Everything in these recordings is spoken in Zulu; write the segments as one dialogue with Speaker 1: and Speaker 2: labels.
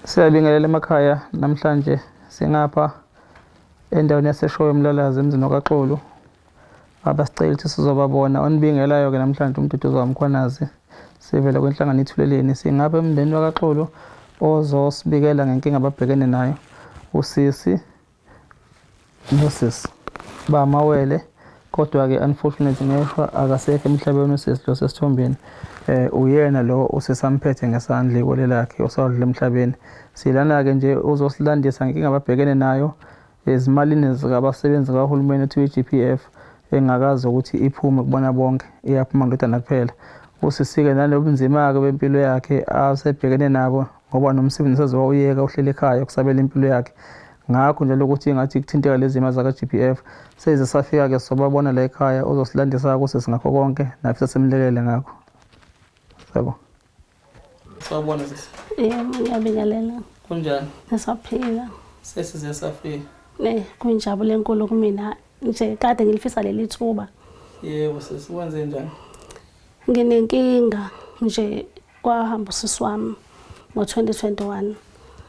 Speaker 1: Siyabingelela emakhaya. Namhlanje singapha endaweni yaseShowe, eMlalazi, emzini wakaXulu. Abasicela ukuthi sizobabona. Onibingelayo-ke namhlanje uMduduzi waMkhwanazi, sivela kwinhlangano iThuleleni. Singapha emndenini wakaXulu ozosibikela ngenkinga ababhekene nayo. Usisi nosisi bamawele, kodwa-ke unfortunately ngeshwa akasekho emhlabeni usisi lo sesithombeni. Uyena lo usesamphethe ngesandla iwele lakhe osadlula emhlabeni. Silana-ke nje uzosilandisa ngenkinga ababhekene nayo ezimalini zikabasebenzi kahulumeni othiwa i-GPF, engakazi ukuthi iphume kubona bonke, iyaphuma ndodana kuphela. Usisi-ke nalobunzima-ke bempilo yakhe asebhekene nabo, ngoba nomsebenzi sezowawuyeka, uhleli ekhaya kusabela impilo yakhe. Ngakho njalo ukuthi ngathi kuthinteka lezi zimali zaka-GPF seze safika-ke, sobabona la ekhaya. Uzosilandisa kusisi ngakho konke nafisa simlekelele ngakho. Siyabonga. Sawubona, sisi.
Speaker 2: Yebo, ngiyabingelela.
Speaker 1: Kunjani?
Speaker 2: Ngisaphila.
Speaker 1: Sesize safika.
Speaker 2: Kuyinjabulo enkulu kumina nje, kade ngilifisa leli thuba.
Speaker 1: Yebo sisi, wenze njani?
Speaker 2: Nginenkinga nje, kwahamba usisi wami ngo-2021.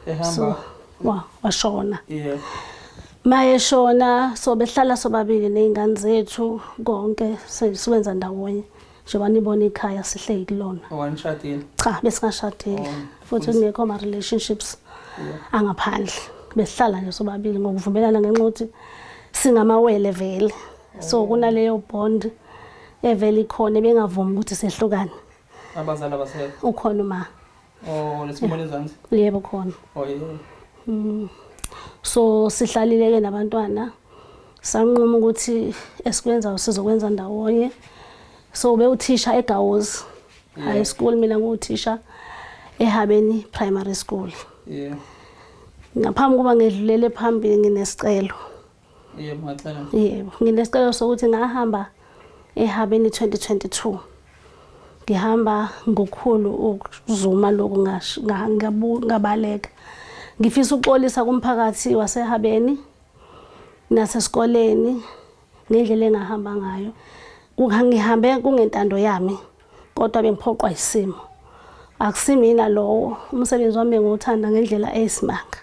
Speaker 1: Ehamba?
Speaker 2: So washona.
Speaker 1: Mayeshona
Speaker 2: so behlala sobabili ney'ngane zethu, konke sikwenza ndawonye njengoba nibona ikhaya sihleli kulona.
Speaker 1: Wanishadile?
Speaker 2: Cha, besingashadile. Futhi kungekho ama-relationships angaphandle, besihlala nje sobabili ngokuvumelana ngenxa yokuthi singamawele vele, so kunaleyo bond evele ikhona ebengavumi ukuthi sehlukane.
Speaker 1: Abazali abasekho?
Speaker 2: Ukhona uma.
Speaker 1: Oh, lesimbona ezansi?
Speaker 2: Yebo, khona.
Speaker 1: Oh yebo.
Speaker 2: So sihlalile-ke nabantwana, sanquma ukuthi esikwenzayo sizokwenza ndawonye. So bewuthisha eGawozi High School, mina ngiwuthisha eHabeni Primary School. Ngaphambi kuba ngedlulele phambili, nginesicelo.
Speaker 1: Yebo, ngacela.
Speaker 2: Yebo, nginesicelo sokuthi ngahamba eHabeni 2022, ngihamba ngokukhulu ukuzuma lokhu, ngabaleka. Ngifisa ukuxolisa kumphakathi waseHabeni nasesikoleni ngendlela engahamba ngayo. Ngihambe kungentando yami, kodwa bengiphoqwa isimo. Akusimina lowo, umsebenzi wami bengiwuthanda ngendlela eyisimanga.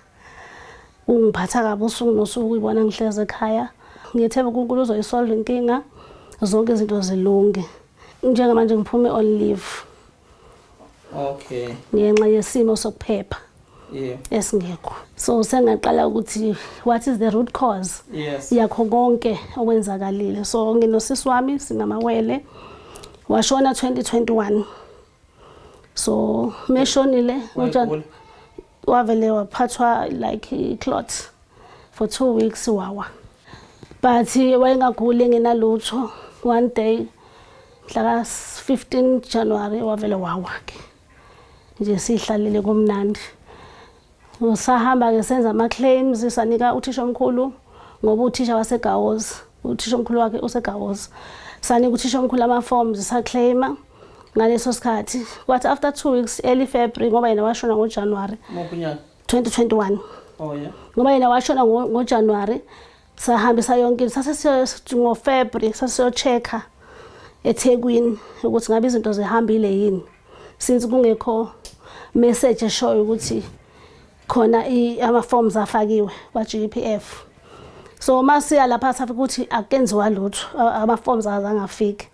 Speaker 2: Ungiphatha kabi usuku nosuku uyibona ngihlezi ekhaya. Ngiyethemba uNkulunkulu uzoyisolve inkinga, zonke izinto zilunge. Njengamanje ngiphume on leave ngenxa yesimo sokuphepha esingekho. So sengaqala ukuthi what is the root cause yakho konke okwenzakalile. So nginosisi wami, singamawele, washona 2021. So meshonile
Speaker 1: Wayegula?
Speaker 2: Wavele waphathwa like i-clot for 2 weeks, wawa, but wayengaguli, engenalutho. One day mhla ka-15 January wavele wawa ke nje, sihlalele kumnandi. Sahamba-ke senza ama-claims, sanika uthisha omkhulu ngoba uthisha waseGawozi, uthisha omkhulu wakhe useGawozi. Sanika uthisha omkhulu ama-forms, saclaima ngaleso sikhathi. Kwathi after 2 weeks, early February, ngoba yena washona ngoJanuary.
Speaker 1: Muphi unyaka?
Speaker 2: 2021.
Speaker 1: Oh yeah.
Speaker 2: Ngoba yena washona ngoJanuary, sahambisa yonke into. Sase ngoFebruary sasiyo-check-a eThekwini ukuthi ngabe izinto zihambile yini, since kungekho message eshoyo ukuthi khona ama-forms afakiwe kwa-GPF. So masiya lapha safika ukuthi akukenziwa lutho, ama-forms azange afike.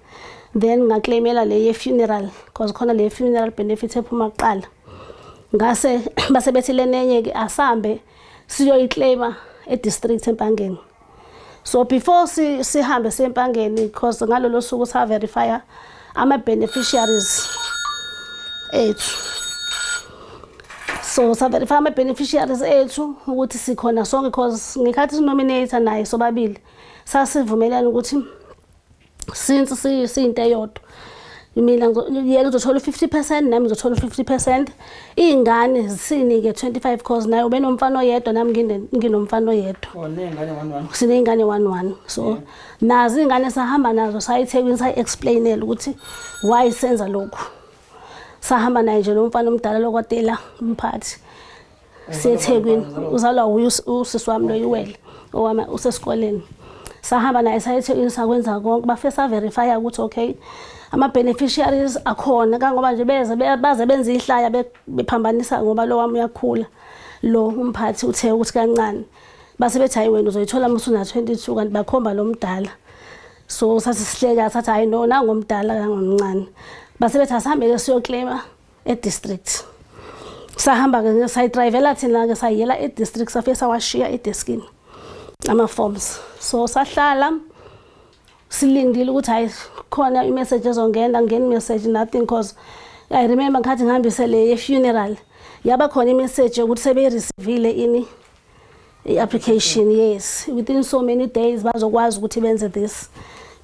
Speaker 2: Then ngaclaimela le ye-funeral, because khona le funeral benefit ephuma kuqala. Ngase base bethi lenenye-ke asambe siyoyiclaima e-district eMpangeni. So before sihambe siye eMpangeni, because ngalolo suku sa-verifya ama-beneficiaries ethu, so sa-verify ama-beneficiaries ethu ukuthi sikhona sonke, because ngekhathi sinominate naye sobabili sasivumelana ukuthi since siyinto eyodwa, mina yena uzothola u-50%, nami ngizothola u-50%, iy'ngane sinike 25, cause naye ubenomfana oyedwa, nami nginomfana oyedwa.
Speaker 1: Oh, ney'ngane one one.
Speaker 2: Siney'ngane one one. So nazo iy'ngane sahamba nazo saya eThekwini, sayi-explainela ukuthi why senza lokhu. Sahamba naye nje lo mfana omdala lokwatela umphathi, siye eThekwini. Uzalwa uye usisi wami lo, iwele owami, usesikoleni. Sahamba naye sayethekwini, sakwenza konke, bafike sa-verifya ukuthi okay, ama-beneficiaries akhona, kangoba nje beze baze benze ihlaya bephambanisa ngoba lo wami uyakhula. Lo umphathi uthe ukuthi kancane, base bethi hayi, wena uzoyithola uma usuna-22, kanti bakhomba lo mdala. So sathi sihleka, sathi hayi no, nangomdala kangomncane. Base bethi asihambe-ke siyoclaima e-district. Sahamba-ke, sayidrayivela thina-ke, sayiyela e-district, safike sawashiya edeskini ama-forms. So sahlala silindile ukuthi hayi, khona i-message ezongena, ngeni message, nothing, cause I remember ngikhathi ngihambise le ye-funeral, yaba khona i-message yokuthi sebeyi-receivile ini, i-application. Yes, within so many days bazokwazi ukuthi benze this,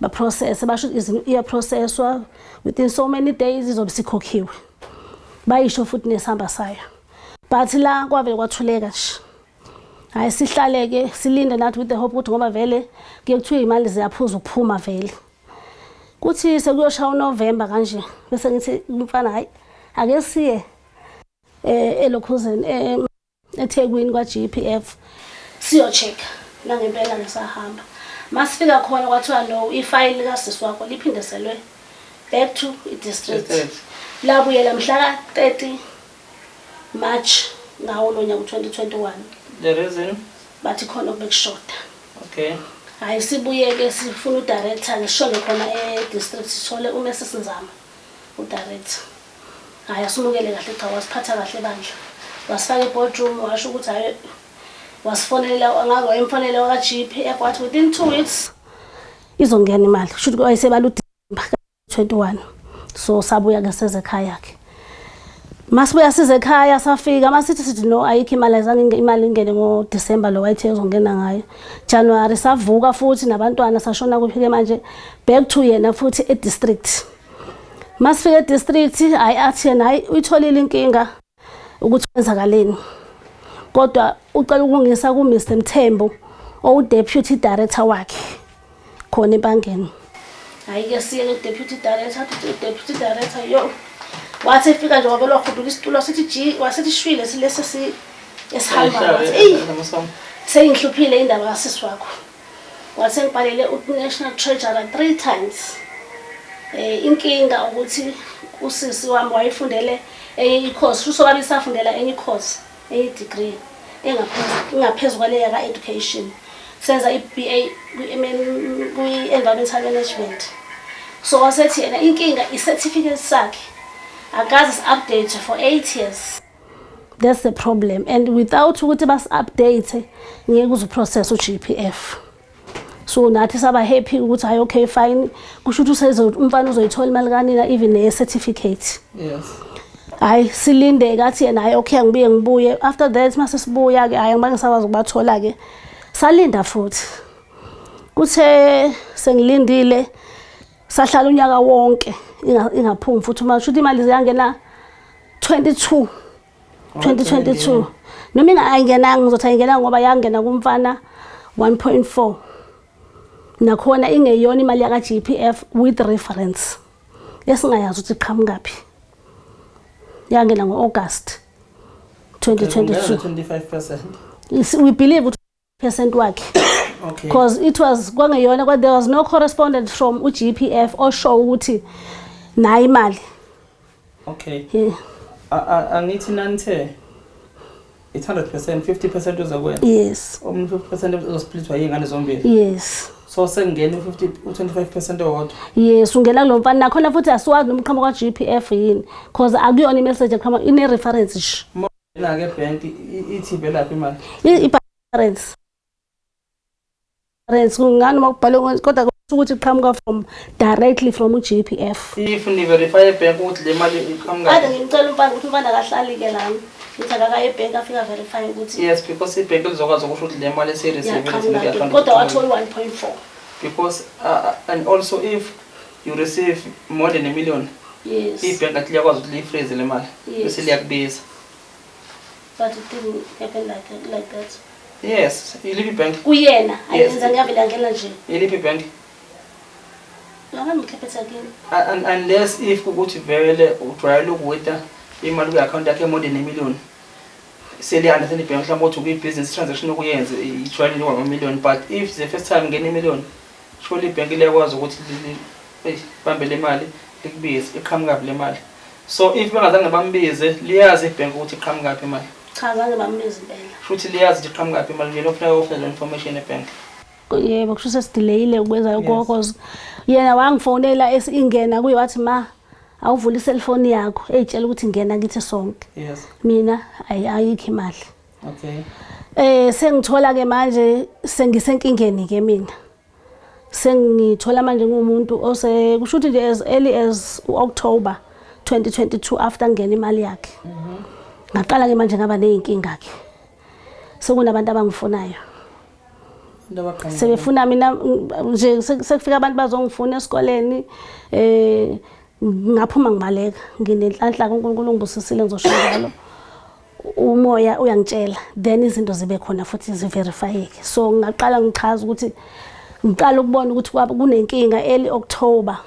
Speaker 2: baprocess, basho iyaprocesswa, within so many days izobe sikhokhiwe, bayisho futhi nesamba sayo. But la kwavele kwathuleka nje. Hayi, sihlale-ke silinde nathi with the hope ukuthi ngoba vele kuye kuthiwa iy'mali ziyaphuza ukuphuma vele. Kuthi sekuyoshaya uNovember kanje, bese ngithi umfana, hayi, ake siye elokhuzeni eThekwini kwa-GPF siyo-check. Nangempela ngisahamba, masifika khona kwathiwa no, ifayili likasisi wakho liphindeselwe back to i-district.
Speaker 1: District.
Speaker 2: Labuyela mhla ka-30 March ngawo lo nyaka u-2021.
Speaker 1: The reason?
Speaker 2: Bathi khona okubekushoda. Hayi, sibuye-ke sifuna udirector-ke, sishone khona e-district, sithole uMrs Nzama, udirector. Hhayi, asimukele kahle, cha, wasiphatha kahle bandla, wasifaka e-boardroom, washo ukuthi hhayi, wasifonela, ngaze wayemfonela waka-GPF, wathi within 2 weeks izongena imali. Kusho ukuthi wayesebala uDisemba 21. So sabuya-ke seze ekhaya-ke. Masibuya size ekhaya, safika masithi sithi no, ayikho imali, ayizange imali ingene ngoDisemba lo wayethe izongena ngayo. January savuka futhi nabantwana, sashona kuphi-ke manje, back to yena futhi e-district. Masifika e-district, hayi, athi yena hayi, uyitholile inkinga ukuthi kwenzakaleni, kodwa ucela ukungisa ku-Mr Mthembu, owu-deputy director wakhe khona eMpangeni. Hhayi-ke, siye ku-deputy director. Athi u-deputy director, yo, wathi efika nje wavele wahudula isitulo, wasithi ji, wasithi shwile silesi esihambayo, wathi eyi, seyingihluphile indaba kasisi wakho. Wathi ngibhalele u-national treasurer three times. Inkinga ukuthi usisi wami wayefundele enye i-course, kusho sobabili safundela enye i-course, enye i-degree engaphezu kwaleya ka-education, senza i-BA kwi-environmental management. So wasethi yena inkinga i-certificate sakhe akaze si-update for 8 years, that's the problem, and without ukuthi basi-update ngeke uze uprocess u-GPF. So nathi saba happy ukuthi hayi, okay, fine, kusho ukuthi umfana uzoyithola imali kanina even neye-certificate. Hayi, silinde, kathi yena hayi, okay, ngibuye ngibuye after that. Mase sibuya ke, hayi, ngibange sakwazi ukubathola ke, salinda futhi. Kuthe sengilindile, sahlala unyaka wonke ingaphumi futhi. Uma shuthi imali ziyangena 22 2022, noma ayingenanga, ngizothi ayingenanga ngoba yangena kumfana 1.4, nakhona ingeyona imali yaka GPF, with reference esingayazi ukuthi iqhamukaphi. Yangena ngo-August 2022.
Speaker 1: 25%.
Speaker 2: We believe ukuthi percent wakhe because it was kwangeyona kwa there was no correspondence from u-GPF oshow ukuthi nayo imali. Yeah.
Speaker 1: Angithi nanithe it's 100%, 50% uzokwena.
Speaker 2: Yes.
Speaker 1: Omunye 50% uzosplitwa yingane zombili.
Speaker 2: Yes.
Speaker 1: So sengena u50, u25% owodwa.
Speaker 2: Yes, ungena kulo mfana, nakhona futhi asiwazi noma uqhamuka kwa-GPF yini, cause akuyona imessage eqhamuka, ine-reference nje.
Speaker 1: Na ke bank ithi velaphi imali?
Speaker 2: I-reference reference kungani uma kubhalwe kodwa kusho ukuthi iqhamuka from directly from u-GPF.
Speaker 1: If ni verify ebank ukuthi le mali iqhamuka.
Speaker 2: Kade ngimcela umfana ukuthi umfana akahlali-ke lana, ngithi akakaye ebhenki afike averify ukuthi
Speaker 1: Yes, because ibhenki lizokwazi ukusho ukuthi le mali esiyireceive
Speaker 2: yaqhamuka, kodwa wathola u-1.4.
Speaker 1: Because and also if you receive more than a million, ibhenki athi liyakwazi ukuthi liyifreeze le mali bese liyakubiza.
Speaker 2: But it didn't happen like that.
Speaker 1: Yes, iliphi ibhenki?
Speaker 2: Kuyena
Speaker 1: Yes.
Speaker 2: ayenza ngiyavele angena nje.
Speaker 1: Iliphi ibhenki?
Speaker 2: Ngabe ngiCapitec yini?
Speaker 1: Unless if ukuthi vele ujwayele ukuwita imali kwi-account yakhe more than a million, seliya-understand ibhenki mhlawumbe ukuthi ukwi-business transaction okuyenze ijwayele kwama-million, but if the first time ngena imillion. Surely ibhenki liyakwazi ukuthi bambe le mali, likubize, iqhamukaphi le mali. So if bengazange bambize, liyazi ibhenki ukuthi iqhamukaphi imali.
Speaker 2: Cha, zange bambize impela.
Speaker 1: Futhi liyazi ukuthi iqhamukaphi imali, nje lokufuneka ufune le information ebhenki.
Speaker 2: Yebo, kusho sesidelayile ukwenza lokho, cause yena wangifonela ingena kuye, wathi, "Ma, awuvule iselfoni yakho," eyitshela ukuthi ingena kithi sonke. Mina ayikho imali. Sengithola ke manje sengisenkingeni ke mina. Sengithola manje ngumuntu ose kusho ukuthi nje as early as October 2022 after ngena imali yakhe. Ngaqala ke manje ngaba nezinkinga ke. Sekunabantu abangifunayo.
Speaker 1: Into abaqhamuka.
Speaker 2: Sebefuna mina nje, sekufika abantu bazongifuna esikoleni. Ngaphuma ngibaleka, nginenhlanhla, uNkulunkulu ungibusisile, ngizosho njalo. Umoya uyangitshela, then izinto zibe khona futhi ziverifyeke. So ngaqala ngichaza ukuthi ngiqala ukubona ukuthi kunenkinga early October.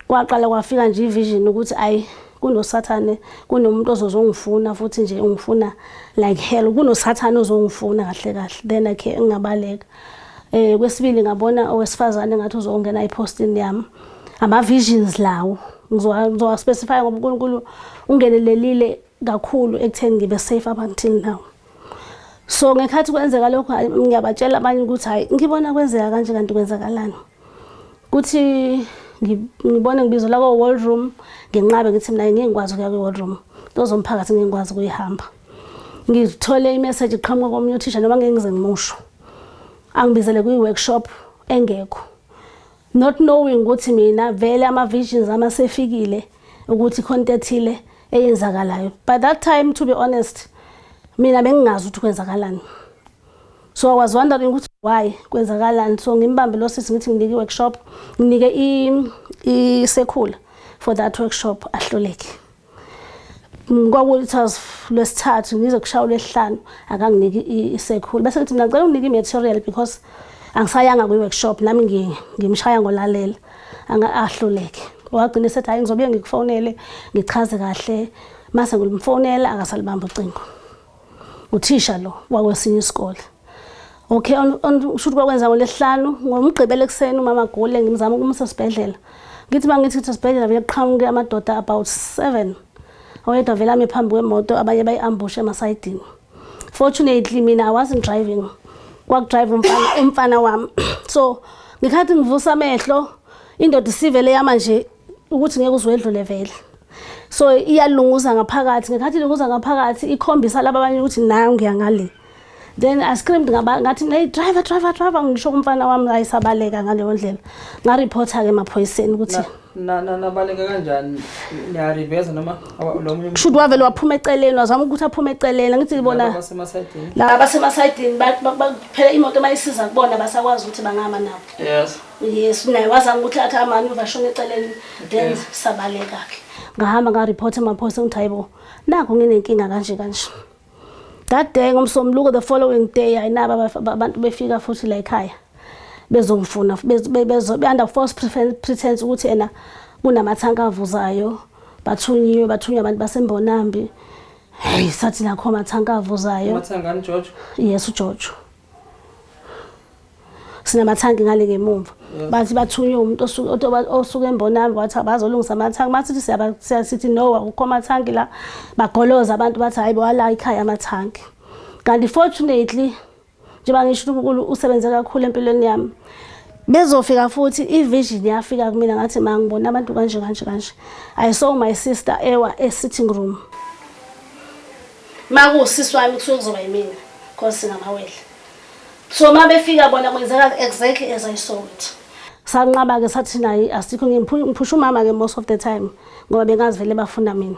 Speaker 2: Kwaqala kwafika nje ivision ukuthi ayi, kunosathane, kunomuntu ozozongifuna futhi nje ungifuna like hell, kunosathane ozongifuna kahle kahle. Then akhe ngingabaleka. Kwesibili ngabona owesifazane ngathi uzongena epostini yami. Ama visions lawo ngizowa specify ngoba uNkulunkulu ungenelelile kakhulu ekutheni ngibe safe up until now. So ngekhathi kwenzeka lokho, hhayi, ngiyabatshela abanye ukuthi hayi, ngibona kwenzeka kanje, kanti kwenzakalani? Kuthi ngibone ngibizela ko-war room, nginqabe, ngithi mina ngeke ngikwazi ukuya kwi-war room, into zomphakathi ngeke ngikwazi ukuyihamba. Ngithole imessage iqhamuka komunye uthisha, noma ngeke ngize ngimusho, angibizele kwi-workshop engekho, not knowing ukuthi mina vele ama-visions ami asefikile ukuthi khona into ethile eyenzakalayo. By that time, to be honest, mina bengingazi ukuthi kwenzakalani, so I was wondering ukuthi why, kwenzakalani. So ngimbambe lo sisi, ngithi nginike i-workshop, nginike i-circular for that workshop, ahluleke. Kwakuthi was lwesithathu, ngize kushaya lwesihlanu, akanginiki i-circular. Bese ngithi mina ngicela unginike i-material because angisayanga kwi-workshop nami, ngimshaya ngolalela, ahluleke. Wagcina esethi, "Hayi, ngizobuye ngikufonele ngichaze kahle." Mase ngimfonela, akasalibamba ucingo, uthisha lo wakwesinye isikole. Okay, on kusho ukuthi kwakwenza ngolesihlanu, ngomgqibelo ekuseni umama agule, ngimzama ukumusa esibhedlela. Ngithi mangithi esibhedlela, vele kuqhamuke amadoda about 7, oyedwa vele ame phambi kwemoto, abanye bayi-ambush emasayidini. Fortunately mina I wasn't driving, kwakudrive umfana wami. So ngikhathi ngivusa amehlo, indoda isivele yama nje ukuthi ngeke uzwedlule vele, so iyalunguza ngaphakathi. Ngekhathi ilunguza ngaphakathi, ikhombisa laba abanye ukuthi nayo ngiya ngale. Then I screamed, ngathi, "Hey, driver, driver, driver!" Ngisho kumfana wami, ayisabaleka ngaleyo ndlela. Ngareporta ke emaphoyiseni ukuthi
Speaker 1: Nabaleka kanjani? Niyariveza noma lo munye?
Speaker 2: Kushuthi wavele waphuma eceleni, wazama ukuthi aphume eceleni, ngithi bona
Speaker 1: basemasayidini.
Speaker 2: Laba basemasayidini phela imoto mayisiza kubona basakwazi ukuthi bangama nabo. Yes, naye wazama ukuthi athi amani uvashona eceleni, then sabaleka-ke. Ngahamba ngareport emaphoyiseni ukuthi hayibo, nakho nginenkinga kanje kanje. That day, ngomsombuluko, the following day, ayinabo abantu befika futhi la ekhaya bezongifuna, under false pretense ukuthi ena kunamathanka avuzayo, bathunyiwe, bathunywa abantu baseMbonambi. Hey, sathi nakho amathanka avuzayo.
Speaker 1: Amathangani, George?
Speaker 2: Yes, uJojo. Sinamathanki ngale ngemumva. Bathi bathunywe umuntu osuke eMbonambi, wathi abazolungisa amathanki. Masithi siyasithi no, akukho amathanki la. Bagoloza abantu, bathi hayi bo, ala ekhaya amathanki. Kanti fortunately, njengoba ngisho, uNkulunkulu usebenze kakhulu empilweni yami. Bezofika futhi i-vision yafika kumina, ngathi ma ngibona abantu kanje kanje kanje. I saw my sister ewa e-sitting room. Makuwusisi wami kusuke kuzoba yimina because singamawele. So uma befika bona kwenzeka exactly as I saw it. Sanqaba-ke, sathi naye asikho, ngiphusha umama-ke most of the time ngoba bengazi vele bafuna mina.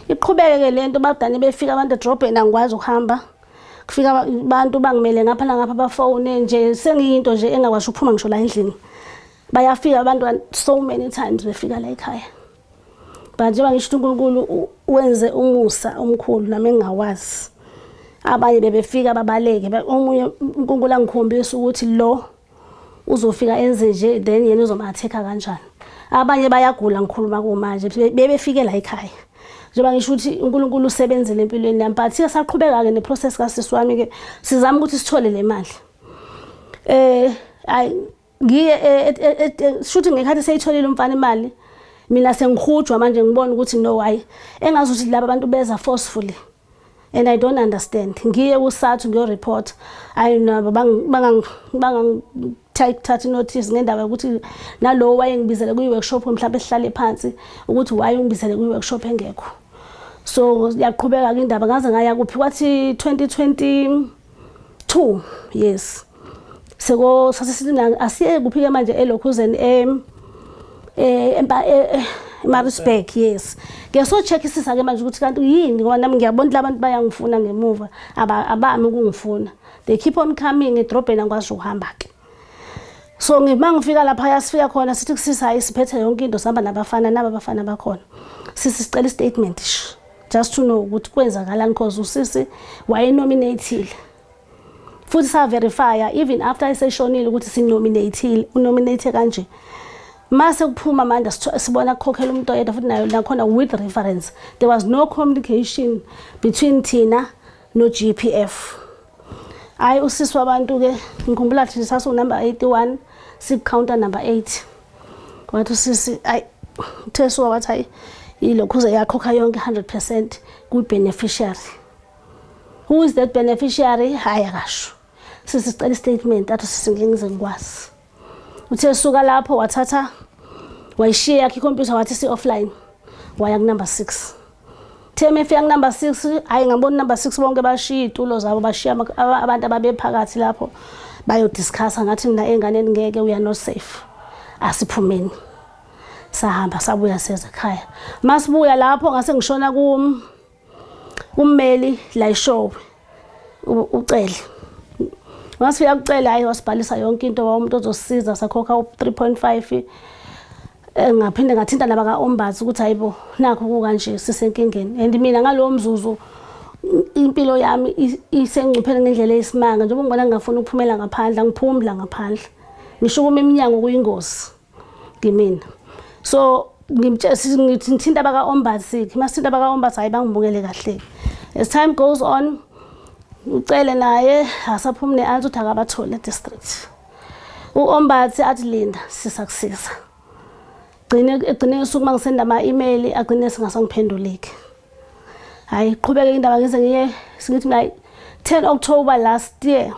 Speaker 2: Iqhubeke-ke le nto, badane befika abantu edrobheni, angikwazi ukuhamba. Kufika abantu bangimele ngapha nangapha, bafone nje, sengiyinto nje engakwazi ukuphuma ngisho la endlini. Bayafika abantu so many times befika la ekhaya. But njengoba ngisho ukuthi uNkulunkulu wenze umusa omkhulu nami engingawazi. Abanye bebefika babaleke, omunye uNkulunkulu angikhombisa ukuthi lo uzofika enze nje, then yena uzoma-attack-a kanjani. Abanye bayagula, ngikhuluma kumanje, bebefike la ekhaya. Njengoba ngisho ukuthi uNkulunkulu usebenzile empilweni yami, but siyasaqhubeka-ke neprocess kasisi wami-ke, sizama ukuthi sithole le mali. Ayi. Ngiye shuthi ngekhathi seyitholile umfana imali, mina sengihujwa manje, ngibona ukuthi no, hayi, engazuthi laba bantu beza forcefully and I don't understand. Ngiye kuSATHU ngiyo-report, ayi nabo bangangithatha notice ngendaba yokuthi nalowo wayengibizele kwi-workshop, mhlawumbe sihlale phansi ukuthi why ungibizele kwi-workshop engekho. So yaqhubeka-ke indaba ngaze ngaya kuphi, kwathi 2022, yes, seko sase asiye kuphi-ke manje, elokhuzeni eMaritzburg, yes. Ngiyaso-check-isisa ke manje ukuthi kanti yini, ngoba nami ngiyabona ukuthi abantu bayangifuna ngemuva, abami ukungifuna, they keep on coming edrobheni, angikwazi ukuhamba-ke. So ngima ngifika lapha, sifika khona sithi kusisa, hayi, siphethe yonke into, sihamba nabafana naba abafana bakhona, sisi sicela i-statement just to know ukuthi kwenzakalani, cause usisi wayenominatile futhi sa-verifya even after eseshonile ukuthi sinominatile, unominate kanje. Mase kuphuma manje sibona kukhokhela umuntu oyedwa futhi nayo nakhona with reference. There was no communication between thina no GPF. Hayi, usisi wabantu ke, ngikhumbula thina sasu number 81, siku-counter number 8. Wathi usisi, ayi, uthe suka wathi, hayi, ilokhuze yakhokha yonke 100% kwi-beneficiary. Who is that beneficiary? Hayi, akasho. Sisi sicela i-statement, athi sisi ngeke ngize ngikwazi. Uthe suka lapho wathatha wayishiya yakhe ikhompyutha, wathi si-offline, waya ku-number 6. Uthe mefika ku-number 6, hhayi, ngabona number 6 bonke bashiya iy'tulo zabo, bashiya abantu ababephakathi lapho bayodiscussa. Ngathi mina ey'nganeni, ngeke, we are not safe, asiphumeni. Sahamba sabuya seza ekhaya. Masibuya lapho ngase ngishona kummeli la ishowe ucele. Masifika kucela, hayi, wasibhalisa yonke into, umuntu ozosisiza, sakhokha u-3.5. Ngaphinde ngathinta nabaka-ombuds ukuthi hayibo, nakho kukanje, sisenkingeni, and mina ngalowo mzuzu impilo yami isengcupheni ngendlela eyisimanga, njengoba ngibona ngingafuni ukuphumela ngaphandle, angiphumi la ngaphandle, ngisho kuma eminyango kuyingozi kimina. So ngimtshela ngithi ngithinta abaka-ombuds, masithinta abaka-ombuds, hayi, bangibukele kahle. As time goes on, ucele naye asaphumi ne-answer ukuthi akabathole e-district. U-ombuds athi linda, sisakusiza. Gcine egcine usuku mangisenda ama-email, agcine singasangiphenduleki. Hayi, qhubeke indaba ngize ngiye singithi mina 10 October last year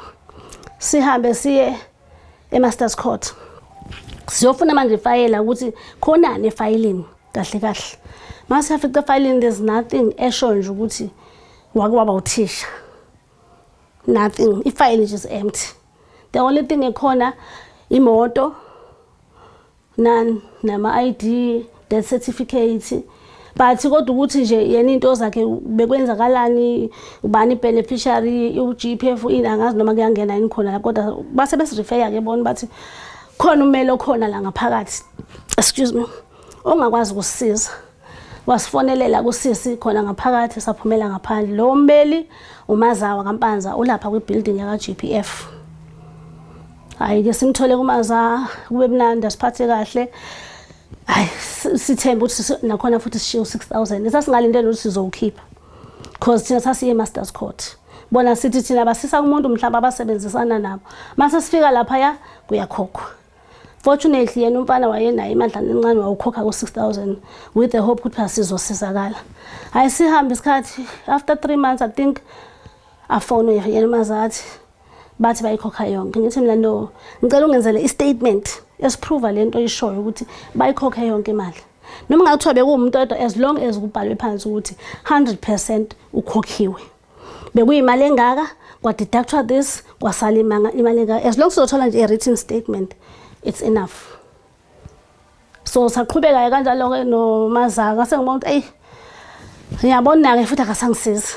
Speaker 2: sihambe siye e-Masters Court siyofuna manje ifayela ukuthi khonani efayilini kahle kahle. Mase yafica efayilini, there's nothing esho nje ukuthi wake waba uthisha, nothing, ifayili nje is empty. The only thing ekhona imoto nani nama-ID, death certificate, but kodwa ukuthi nje yena into zakhe bekwenzakalani, ubani beneficiary, u-GPF ini, angazi noma kuyangena yini khona la, kodwa base besi-refer-ke bona, bathi khona umele okhona la ngaphakathi, excuse me, ongakwazi ukusisiza. Wasifonelela kusisi khona ngaphakathi, saphumela ngaphandle. Lowo mmeli uMazawa kaMpanza, ulapha kwi-building yaka-GPF. Hayi-ke, simthole kumaza, kube mnandi, asiphathe kahle. Hayi, sithembe ukuthi nakhona futhi sishiye u-6000 esasingalindele ukuthi sizowukhipha, because thina sasiye e-Masters Court, bona sithi thina basisa kumuntu mhlawumbe abasebenzisana nabo. Mase sifika laphaya kuyakhokhwa. Fortunately yena umfana wayenayo imadlana encane, wawukhokha ku-6000 with the hope ukuthi phela sizosizakala. Hayi, sihambe isikhathi, after 3 months I think, afone yena umazathi, bathi bayikhokha yonke. Ngithi mina no, ngicela ungenzele i-statement esiprova lento oyishoyo ukuthi bayikhokhe yonke imali, noma ngathiwa bekuwumuntu oyedwa, as long as kubhalwe phansi ukuthi 100% ukhokhiwe, bekuyimali engaka, kwadeductwa this, kwasala imali engaka, as long sizothola nje a-written statement, it's enough. So saqhubeka kanjalo-ke nomazaka, ngase ngibona ukuthi eyi, ngiyabona-ke futhi akasangisiza.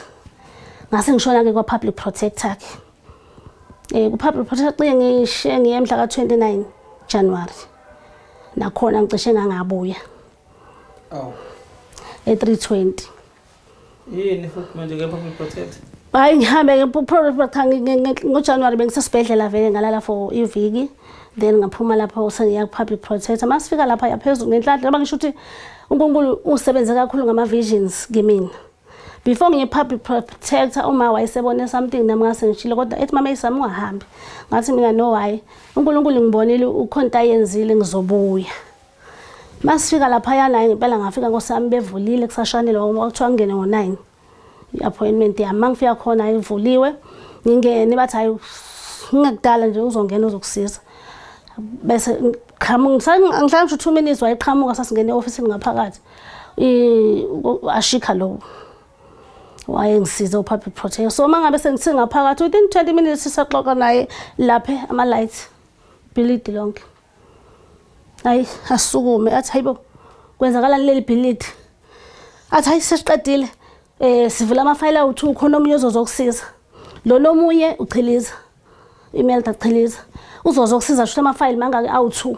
Speaker 2: Ngase ngishona-ke kwa-public protector-ke, ku-public protector ngishiye ngiye mhla ka-29 January, nakhona ngicishe ngangabuya.
Speaker 1: Awu.
Speaker 2: E-320.
Speaker 1: Yini futhi manje ke public protector?
Speaker 2: Hayi, ngihambe nge-protector ngoJanuary, bengisesibhedlela vele, ngalala for iviki, then ngaphuma lapho sengiya ku-public protector. Masifika lapha yaphezulu ngenhlanhla, ngoba ngisho ukuthi uNkulunkulu usebenze kakhulu ngama-visions kimina. Before ngiye public protector, uma wayesebone something nami ngase ngishilo, kodwa ethi, "Mama Isami, ungahambi." Ngathi mina, "No, hayi, uNkulunkulu ngibonile ukhona into ayenzile, ngizobuya." Masifika laphayana, hayi, ngempela ngafika, nkosi yami, bevulile kusashanele, ngoba kuthiwa ngingene ngo-9 i-appointment yami. Uma ngifika khona ivuliwe, ngingene, bathi, "Hayi, ngingekudala nje uzongena uzokusiza." Bese qhamuka, ngihlala ngisho 2 minutes, wayeqhamuka, sasingene e-ofisini ngaphakathi. Ashikha lo wayengisiza, u-public protector. So uma ngabe sengisingaphakathi, within 20 minutes sisaxoxa naye lapha, ama-light bhilidi lonke, hayi, asukume athi, "Hayibo, kwenzakalani leli bhilidi?" Athi, "Hayi, sesiqedile, sivula amafayela awu-2, khona omunye ozozokusiza lo nomunye uchiliza imelda chiliza uzozokusiza." Shuthi amafayili mangaki? Awu-2.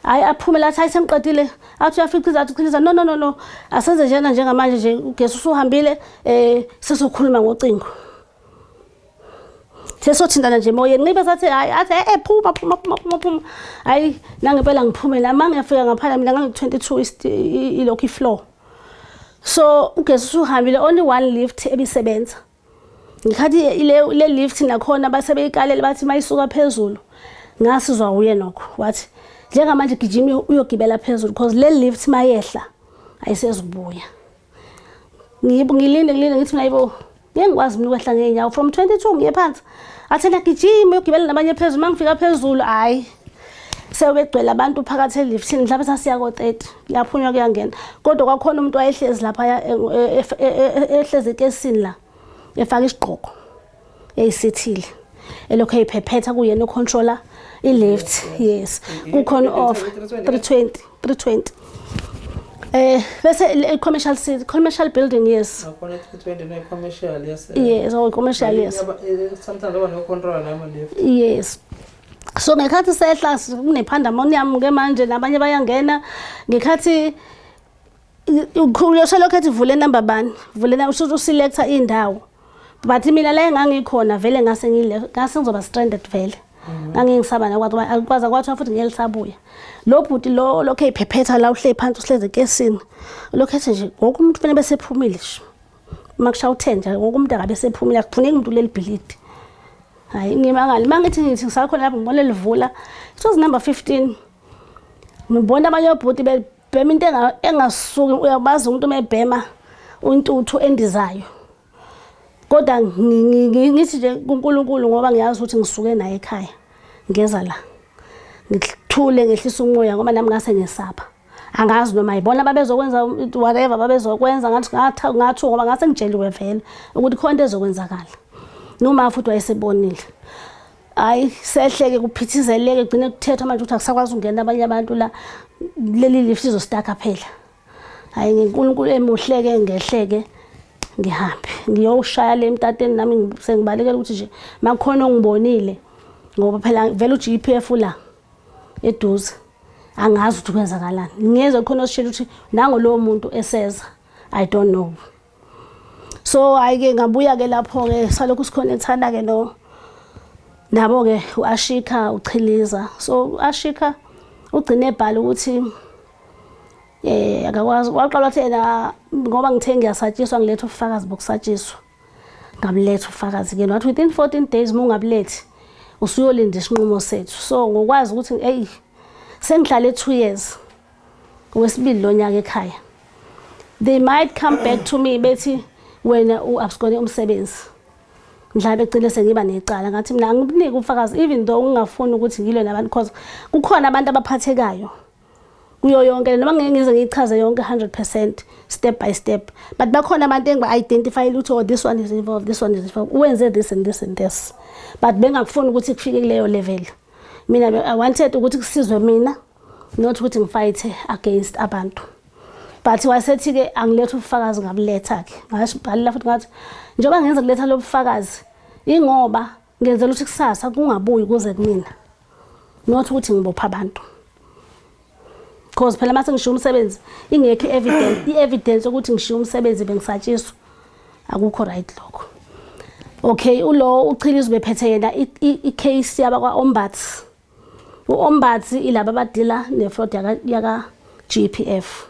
Speaker 2: Hayi, aphume lathi, "Hayi, sengiqedile." Athi uyafica, athi uchiliza, "No, no, no, no, asenze njena njengamanje nje, ugesi usuhambile, sesokhuluma ngocingo, sesothintana nje emoyeni." Ngibe sathi hayi, athi, "Phuma, phuma, phuma, phuma, phuma." Hayi, nangempela ngiphume la. Mangiyafika ngaphandle mina, ngangi-22 ilokhu i-floor, so ugesi usuhambile, only one lift ebisebenza ngikhathi le lift. Nakhona base beyikalele, bathi mayisuka phezulu. Ngasizwa uye nokho, wathi, "Njengamanje gijima uyogibela phezulu, because le lift mayehla ayisezubuya." Ngilinde, ngilinde, ngithi mina, "Yibo, ngeke ngikwazi mina ukwehla ngeenyawo from 22 ngiye phansi." Athi na, "Gijima uyogibela nabanye phezulu." Mangifika phezulu, hayi, sebegcwele abantu phakathi eliftini, mhlawumbe sasiya ko-30, kuyaphunywa kuyangena, kodwa kwakhona umuntu wayehlezi lapha, ehlezi ekesini la, efaka isigqoko, eyisithile, elokhu eyiphephetha, kuyena o-controller i-lift. Yes, kukhona off 320, 320, bese i-commercial city, commercial building, yes.
Speaker 1: Nakhona 320 no commercial, yes.
Speaker 2: Yes, oh, commercial, yes.
Speaker 1: Sometimes aba no control nama lift.
Speaker 2: Yes, so ngekhathi sehla kune-pandemonium ke manje, nabanye bayangena. Ngekhathi uyoselokhu ethi, "Vule number bani, vule," usho u-selecta indawo, but mina la engangikhona vele ngase ngile, ngase ngizoba stranded vele. Ngangingisaba nakwazi akwazi, kwathiwa futhi ngeke lisabuya. Lo bhuti lo lokho eyiphephetha la, uhleli phansi, uhlezi ekesini, lokho ethi nje wonke umuntu kufanele bese ephumile nje uma kushaya u-10 nje, wonke umuntu akabe sephumile, akufuneki umuntu kuleli bhilidi. Hayi, ngimangali uma ngithi ngisakhona lapho, ngibona livula, it was number 15. Ngibona abanye obhuti bebhema into engasuki, uyabazi umuntu uma ebhema intuthu endizayo, kodwa ngithi nje kuNkulunkulu, ngoba ngiyazi ukuthi ngisuke naye ekhaya ngeza la, ngithule, ngehlisa umoya, ngoba nami ngase ngesaba, angazi noma yibona babezokwenza whatever babezokwenza. Ngathi ngathuka ngoba ngase ngitsheliwe vele ukuthi khona into ezokwenzakala, noma futhi wayesebonile. Hayi, sehleke, kuphithizeleke, gcine kuthethwa manje ukuthi akusakwazi ukungena abanye abantu la, leli lift izo-stucka phela. Hayi, ngenkulunkulu emuhleke, ngehleke, ngihambe ngiyoshaya le emtateni nami, sengibalekela ukuthi nje makukhona ongibonile, ngoba phela vele u-GPF la eduze, angazi ukuthi kwenzakalani. Ngiyezwa khona osishela ukuthi nango lowo muntu eseza, I don't know. So hayi-ke, ngabuya-ke lapho-ke, salokhu si-connectana-ke no nabo-ke u-Ashika, uchiliza. So u-Ashika ugcine ebhala ukuthi akakwazi, waqala wathi yena ngoba ngithe ngiyasatshiswa, ngiletha ubufakazi bokusatshiswa. Ngabuletha ubufakazi-ke, wathi within 14 days uma ungabulethi usuyolinda isinqumo sethu. So ngokwazi ukuthi eyi, sengihlale 2 years, owesibili lo nyaka ekhaya, they might come back to me bethi wena u-absconde umsebenzi, mhlawumbe egcine sengiba necala. Ngathi mina angibuniki ubufakazi, even though ngingafuni ukuthi ngilwe nabantu, because kukhona abantu abaphathekayo kuyo yonke, noma ngeke ngize ngiyichaze yonke 100% step by step, but bakhona abantu engiba-identifyile ukuthi, oh, this one is involved, this one is involved, wenze this and this and this, but bengakufuni ukuthi kufike kuleyo level. Mina I wanted ukuthi kusizwe mina, not ukuthi ngi-fight against abantu. But wasethi-ke angilethe ubufakazi, ngabuletha-ke, ngabhalela futhi, ngathi njengoba ngenza kuletha lo bufakazi, ingoba ngenzela ukuthi kusasa kungabuyi kuze kumina, not ukuthi ngibopha abantu, because phela mase ngishiya umsebenzi ingekho i-evidence, i-evidence yokuthi ngishiya umsebenzi bengisatshiswa, akukho right lokho. Okay, ulo uchiliza ubephethe yena i-case yabakwa-ombuds. U-ombuds ilaba aba-deala ne-fraud yaka GPF,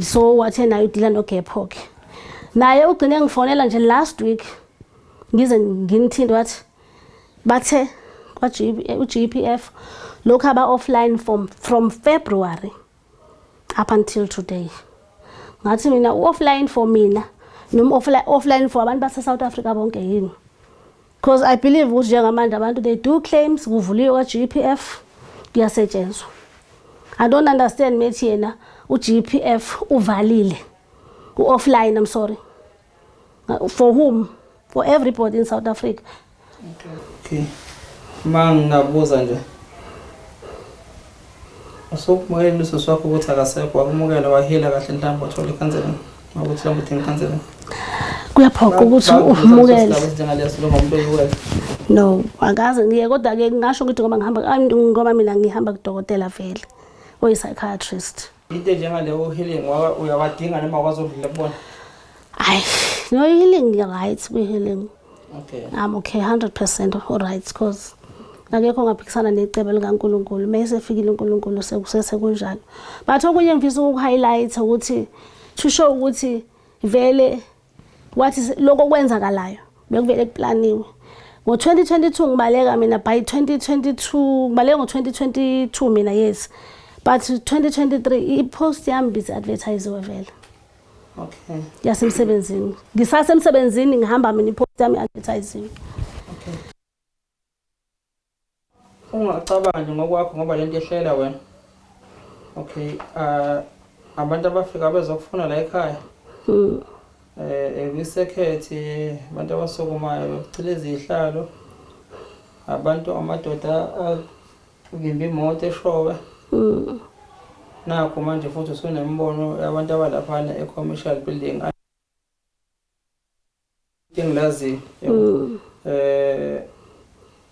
Speaker 2: so wathe nayo u-deala noGepho-ke. Naye ugcine ngifonela nje last week, ngize nginithinte, wathi bathe kwa u-GPF lokhu aba offline from February up until today. Ngathi mina, u-offline for mina noma offline for abantu base South Africa bonke yini? Because I believe ukuthi njengamanje abantu, they do claims, kuvuliwe kwa-GPF, kuyasetshenzwa. I don't understand methi yena u-GPF uvalile, u-offline, I'm sorry, for whom? For everybody in South Africa?
Speaker 1: Okay. Ma ngingabuza nje. Usukumukela usisi wakho ukuthi akasekho, wakumukela, wahila kahle, mhlawumbe wathola i-counseling? Ukuthi mhlawumbe udinga i-counseling.
Speaker 2: Kuyaphoqa ukuthi umukele.
Speaker 1: Njengaleso njengomuntu oyiwele.
Speaker 2: No, akaze ngiye, kodwa-ke ngingasho ukuthi ngoba ngihamba, ngoba mina ngihamba kudokotela vele oyi-psychiatrist.
Speaker 1: Into njengaleyo healing uyawadinga noma akwazi ukudlula kubona?
Speaker 2: Hayi no, healing, right, kwi-healing. I'm okay, 100% alright, because akekho ongaphikisana necebo likaNkulunkulu. Uma esefikile uNkulunkulu, sekusesekunjalo. But okunye ngifisa ukuhighlight ukuthi to show ukuthi vele wathi lokho okwenzakalayo bekuvele kuplaniwe. Ngo-2022 ngibaleka mina, by 2022 ngibaleka, ngo-2022 mina, yes, but 2023 i-post yami bisi-advertisiwe vele yasemsebenzini. Ngisasemsebenzini, ngihamba mina, i-post yami i-advertisiwe.
Speaker 1: Okay. Ungacabanga nje ngokwakho, ngoba lento ehlela wena. Okay, abantu abafika bezokufuna la ekhaya. Kwisekhethi abantu abasukumayo bekuchileza izihlalo. Abantu, amadoda avimba imoto eshowe. Nakho manje futhi usunembono yabantu abalaphana e-commercial building. Engilaziyo.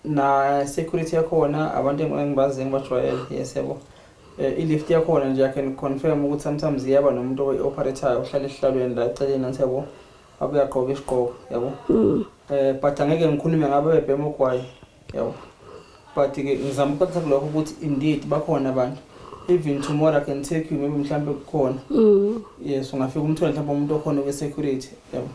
Speaker 1: Na security yakhona, abantu engibaziyo, engibajwayele, yes, yabo. I-lift yakhona nje, I can confirm ukuthi sometimes iyaba nomuntu oyi-operate-ayo, ohlala esihlalweni la eceleni nathi, yabo, abuye agqoke isigqoko, yabo. But angeke ngikhulume ngabe bebhema ugwayi, yabo. But ke ngizama ukuthatha kulokho ukuthi indeed bakhona abantu. Even tomorrow I can take you, maybe mhlambe kukhona. Yes, ungafika umthole mhlawumbe umuntu okhona kwe-security, yabo.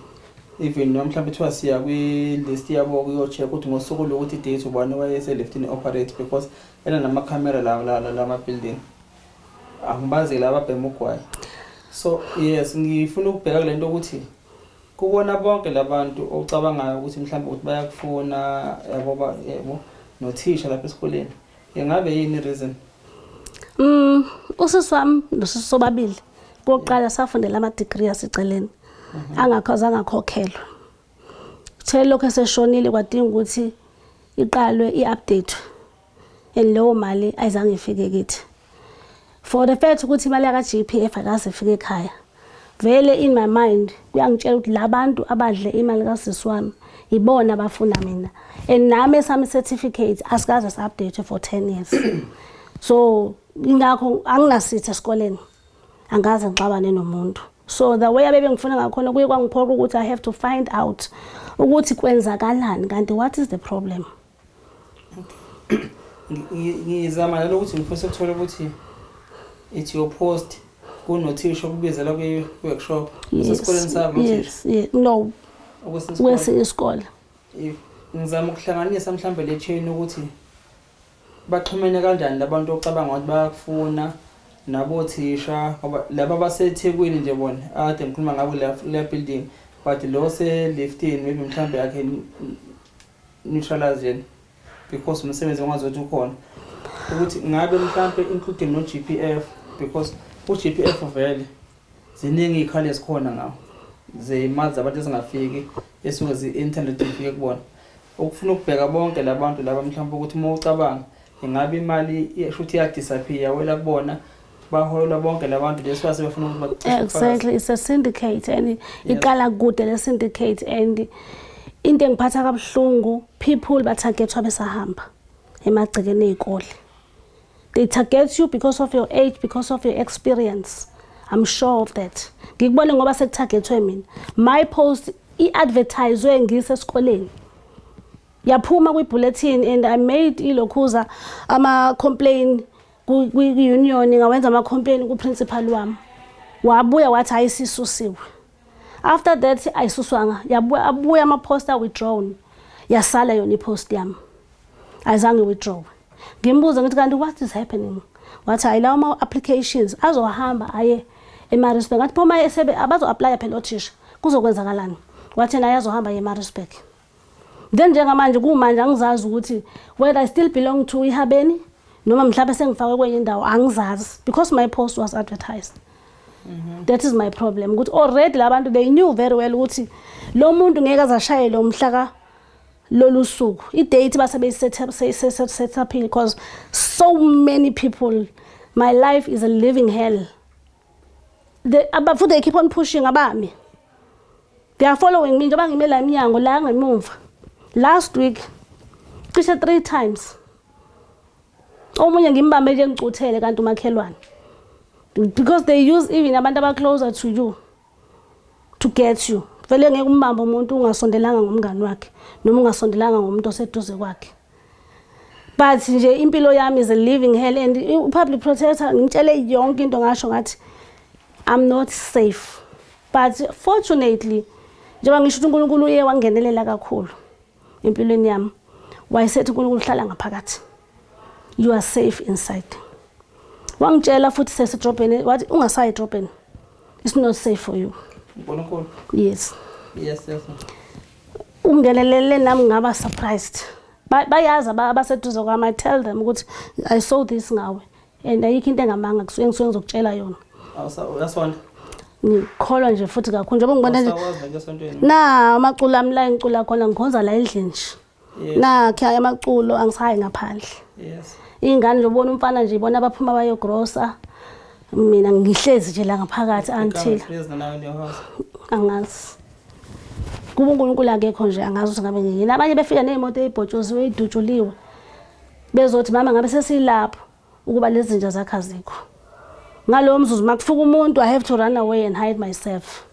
Speaker 1: Even noma mhlawumbe kuthiwa siya kwi-list yabo kuyo-check ukuthi ngosuku lokuthi date ubani wayese-liftini operate, because ena namakhamera la lama-building. Angibazi laba ababhema ugwayi. So yes, ngifuna ukubheka kule nto ukuthi kubona bonke labantu ocabangayo ukuthi mhlawumbe ukuthi bayakufuna, yabo, yabo, nothisha lapha esikoleni. Ingabe yini reason?
Speaker 2: Usisi wami nosisi sobabili kokuqala safundela ama-degree aseceleni, angakho angakhokhelwa. Kuthe lokho eseshonile kwadinga ukuthi iqalwe i-update, and leyo mali ayizange ifike kithi. For the fact ukuthi imali yaka GPF akaze ifike ekhaya. Vele in my mind kuyangitshela ukuthi labantu abadle imali kasisi wami ibona abafuna mina. And nami esami certificate asikaze sa-update for 10 years. So ingakho anginasitha esikoleni. Angaze ngixabane nomuntu. So the way abebe ngifuna ngakhona kuye kwangiphoqa ukuthi I have to find out ukuthi kwenzakalani kanti, what is the problem.
Speaker 1: Ngizama nalokuthi ngifisa ukuthola ukuthi it's your post, kunothisha okubizela kwi-workshop sesikoleni sabo nothisha.
Speaker 2: Yes. No,
Speaker 1: Okwesinye isikole.
Speaker 2: Kwesinye isikole.
Speaker 1: Ngizama ukuhlanganisa mhlambe le chain ukuthi baxhumene kanjani labantu ocabanga ukuthi bayakufuna nabothisha, ngoba laba baseThekwini nje bona ade ngikhuluma ngabo la building, but lo se-liftini maybe mhlambe yakhe neutralize yena because umsebenzi ongazi ukuthi ukhona, ukuthi ngabe mhlambe including no GPF, because u-GPF vele ziningi iy'khali ezikhona ngawo zey'mali zabantu ezingafiki, esuke zi-internet ifike kubona. Ukufuna ukubheka bonke labantu laba mhlawumbe ukuthi uma ucabanga ingabe imali shuthi iyadisappear, yawela kubona, baholelwa bonke labantu leso sebefuna ukuthi bacishe ubufakazi.
Speaker 2: Exactly, it's a syndicate and iqala kude le syndicate, and into engiphatha kabuhlungu, people batargetwa besahamba emagcekeni ey'kole. They target you because of your age, because of your experience. I'm sure of that. Ngikubone ngoba sekutargethwe mina. My post i-advertiswe ngisesikoleni. Yaphuma kwi-bulletin and I made ilokhuza ama-complain kwi-union, ngawenza ama-complain ku-principal wami. Wabuya wathi ayisisusiwe. After that ayisuswanga, yabuya, abuya ama-post a-withdrawn, yasala yona i-post yami, ayizange withdraw. Ngimbuza ngithi, "Kanti what is happening?" Wathi, "Hayi, lawo ama-applications azohamba aye eMaritzburg." Ngathi, "Phuma esebe abazo-applya phela othisha, kuzokwenzakalani?" Wathi naye azohamba aye eMaritzburg. Then njengamanje, kumanje angizazi ukuthi whether I still belong to iHabeni noma mhlawumbe sengifakwe kwenye indawo, angizazi, because my post was advertised. That is my problem, ukuthi already labantu, they knew very well ukuthi lo muntu ngeke azashayele umhla ka lolu suku, i-date base beyiset up, because so many people, my life is a living hell. Futhi they keep on pushing abami, they are following me njengoba ngime la eminyango la ngemuva. Last week cishe three times, omunye ngimbambe nje ngicuthele, kanti umakhelwane, because they use even abantu aba-closer to you to get you. Vele ngeke umbambe umuntu ungasondelanga ngomngani wakhe noma ungasondelanga ngomuntu oseduze kwakhe. But nje impilo yami is a living hell, and i-public protector ngitshele yonke into, ngasho ngathi I'm not safe. But fortunately, njengoba ngisho ukuthi uNkulunkulu uye wangenelela kakhulu empilweni yami, wayesethi uNkulunkulu, "Hlala ngaphakathi, you are safe inside." Wangitshela futhi sesedrobheni, wathi, "Ungasayi edrobheni, it's not safe for you."
Speaker 1: UNkulunkulu.
Speaker 2: Yes.
Speaker 1: Yes.
Speaker 2: Ungenelele, nami ngaba surprised. Bayazi abaseduze kwami, I tell them ukuthi I saw this ngawe and ayikho into engamanga, kusuke ngisuke ngizokutshela yona.
Speaker 1: Uyasonta?
Speaker 2: Ngikholwa nje futhi kakhulu, njengoba ngibona nje.
Speaker 1: Awusakwazi nje esontweni?
Speaker 2: Na amaculo ami la engicula khona, ngikhonza la endlini nje. Nakhe amaculo, angisayi ngaphandle. Iy'ngane nje, ubona umfana nje, ibona abaphuma bayogrosa, mina ngihlezi nje la ngaphakathi until
Speaker 1: Become a prisoner now in your house.
Speaker 2: Angazi kuba uNkulunkulu akekho nje, angazi ukuthi ngabe ngiyini. Abanye befika ney'moto ey'bhotshoziwe, ey'dutshuliwe, bezothi, "Mama, ngabe sesilapho ukuba lezi zinja zakho azikho." Ngalowo mzuzu uma kufika umuntu, I have to run away and hide myself.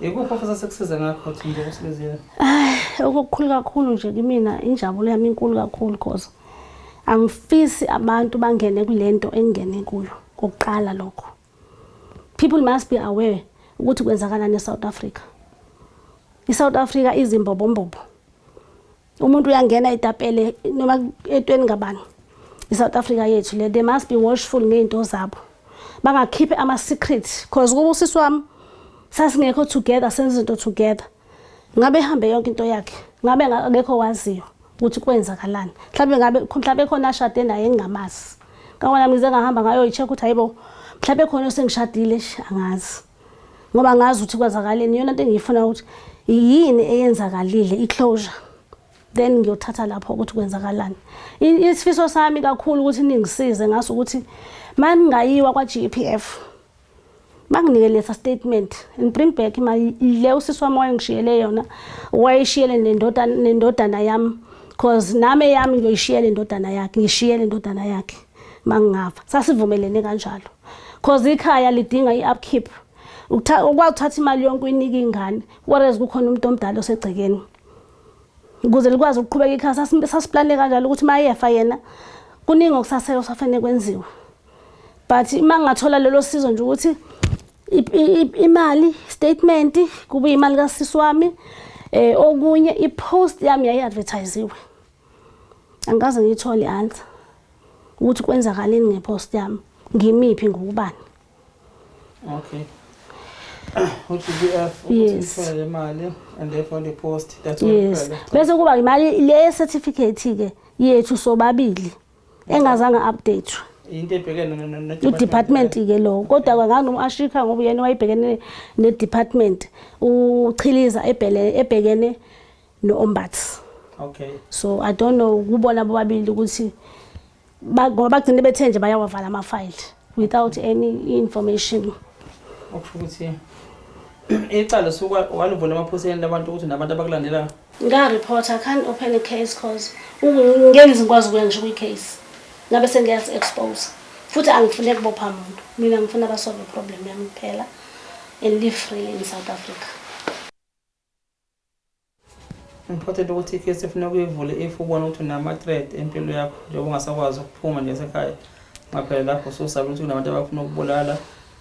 Speaker 1: Ikuphi ofisa sekusiza ngakho thina njengoba usibizile?
Speaker 2: Okukhulu kakhulu nje kimina, injabulo yami inkulu kakhulu, cause angifisi abantu bangene kulento engingene kuyo kokuqala lokho. People must be aware ukuthi kwenzakalani eSouth Africa. ISouth Africa izimbobombobo, umuntu uyangena etapele noma etweni ngabani. ISouth Africa yethu le, they must be watchful ngey'nto zabo, bangakhiphi ama-secret, cause kuba usisi wami sasingekho together, senza izinto together, ngabe ehambe yonke into yakhe, ngabe akekho waziyo ukuthi kwenzakalani. Mhlawumbe ngabe mhlawumbe khona ashade naye engingamazi ngakona, ngize ngahamba ngayoyi-check ukuthi hayibo, mhlawumbe khona osengishadile nje, angazi, ngoba ngazi ukuthi kwenzakaleni. Iyona nto engiyifuna, ukuthi yini eyenzakalile, i-closure, then ngiyothatha lapho ukuthi kwenzakalani. Isifiso sami kakhulu ukuthi ningisize ngaso ukuthi maningayiwa kwa-GEPF, banginike lesa statement and bring back imali le usisi wami wayengishiyele yona, wayishiyele nendodana yami, cause nami eyami ngiyoyishiyela indodana yakhe, ngishiyele indodana yakhe mangingafa. Sasivumelene kanjalo, cause ikhaya lidinga i-upkeep. Ukwazi ukuthatha imali yonke uyinike ingane, whereas kukhona umuntu omdala osegcekeni, ukuze likwazi ukuqhubeka ikhaya. Sasiplane kanjalo ukuthi mayefa yena, kuningi okusasele okusafanele kwenziwe. But uma ngingathola lelo sizo nje ukuthi imali statement kube imali kasisi wami, okunye i-post yami yayi-advertisiwe, angikaze ngiyithole i-answer ukuthi kwenzakaleni nge-post yami, ngimiphi, ngokubani.
Speaker 1: Okay. U-GPF ukuthi ithole le mali and therefore the post, that's all kuphela.
Speaker 2: Bese kuba imali le certificate ke yethu sobabili engazange update.
Speaker 1: Into ebhekene
Speaker 2: I-department ke lo, kodwa nganoma-Ashika ngoba uyena wayebhekene ne-department, uchiliza ebhele ebhekene no-ombuds. So I don't know kubona bobabili ukuthi ngoba bagcine bethe nje bayawavala amafayili without any information.
Speaker 1: Okusho ukuthi icala suka walivula emaphoyiseni labantu ukuthi nabantu abakulandelayo.
Speaker 2: Nga-report, I can't open a case cause ngeke ngize ngikwazi ukuya ngisho kwi-case, ngabe sengiyazi-expose, futhi angifune kubopha muntu. Mina ngifuna basolve i-problem yami kuphela and live freely in South Africa.
Speaker 1: Important ukuthi i-case efuna ukuyivule if ubona ukuthi unama-threat empilo yakho, njengoba ungasakwazi ukuphuma nje esekhaya, ngaphela lapho ususaba ukuthi kunabantu abafuna ukubulala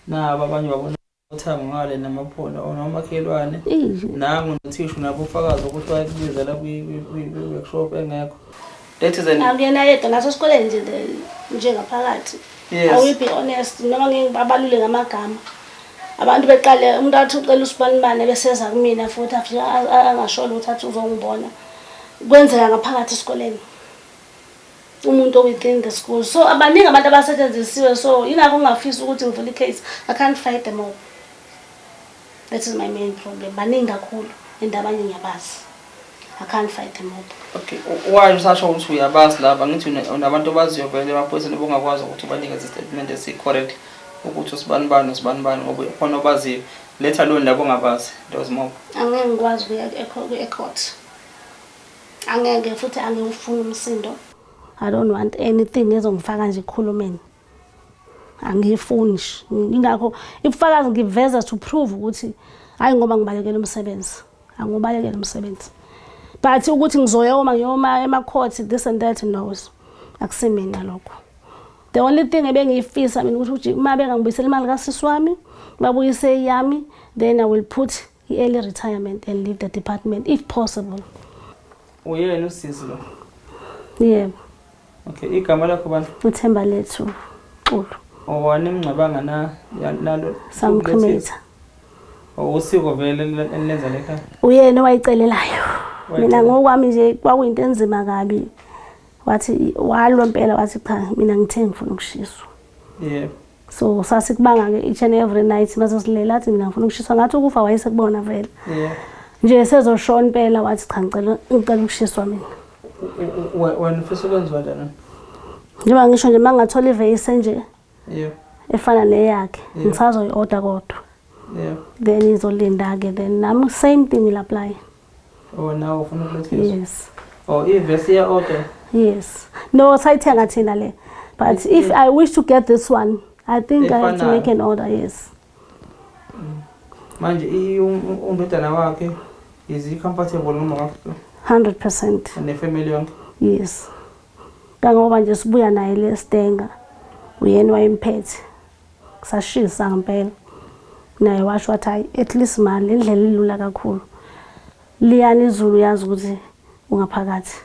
Speaker 1: nabo abanye babona. Uthango ngale namaphona onomakhelwane nangu nothisha nabofakazi ukuthi wayekubizela kwi-workshop engekho. That is an
Speaker 2: Akuyena yedwa, naso esikoleni nje nje ngaphakathi. I will be honest, noma ngeke ngibabalule ngamagama. Abantu beqale umuntu athi ucela usibanibane beseza kumina futhi afike angasho lutho, athi uzongibona. Kwenzeka ngaphakathi esikoleni. Umuntu within the school. So abaningi abantu abasetshenzisiwe, so yingakho ngingafisi ukuthi ngivule i-case. I can't fight them all. That is my main problem. Baningi kakhulu and abanye ngiyabazi. I can't fight them all.
Speaker 1: Okay, why usasho ukuthi uyabazi laba? Ngithi unabantu obaziyo vele emaphoyiseni obungakwazi ukuthi ubanikeze istatement esi-correct ukuthi usibani bani usibani bani, ngoba khona obaziyo. Let alone labo ongabazi, those mob.
Speaker 2: Angeke ngikwazi ukuya e-court. Angeke, futhi angiwufuni umsindo. I don't want anything ezongifaka nje ekukhulumeni. Angiyifuni nje. Ingakho ibufakazi ngiveza to prove ukuthi hayi ngoba ngibalekela umsebenzi. Angiwubalekela umsebenzi. But ukuthi ngizoyoma ngiyoma ema-court, this and that, no. Akusimina lokho. The only thing ebengiyifisa mina ukuthi uma bengangibuyisela imali kasisi wami, babuyise eyami, then I will put i-early retirement and leave the department if possible.
Speaker 1: Uyena usisi lo?
Speaker 2: Yebo.
Speaker 1: Okay, igama lakho bani?
Speaker 2: UThemba Lethu Xulu.
Speaker 1: Owanimngcwabanga na nalo?
Speaker 2: Samcremate.
Speaker 1: Usiko vele enilenza lekhaya?
Speaker 2: Uyena owayicelelayo. Mina ngokwami nje kwakuyinto enzima kabi. Wathi walwa impela, wathi cha, mina ngithe ngifuna ukushiswa. So sasikubanga-ke each and every night mase silela, athi mina ngifuna ukushiswa, ngathi ukufa wayesekubona vele. Nje sezoshona impela wathi cha, ngicela ukushiswa mina.
Speaker 1: Wena ufisa ukwenziwa njani?
Speaker 2: Njengoba ngisho nje, uma ngingathola ivesi nje efana neyakhe, ngisazoyi-order kodwa. Then izolinda-ke, then nami same thing will apply.
Speaker 1: Oh, nawe ufuna ukulethiswa?
Speaker 2: Yes.
Speaker 1: Oh, ivesi iya-order?
Speaker 2: Yes. No, sayithenga thina le. But if I wish to get this one, I think I have to
Speaker 1: Efanayo.
Speaker 2: make an order, yes.
Speaker 1: Manje undodana wakhe, is he comfortable noma wakho?
Speaker 2: 100%.
Speaker 1: Nefamily yonke?
Speaker 2: Yes. Kangoba nje sibuya naye le Stanger. Uyena wayemphethe. Sashisa ngempela. Naye washo wathi hayi, at least mali le ndlela ilula kakhulu. Liyana izulu, uyazi ukuthi ungaphakathi.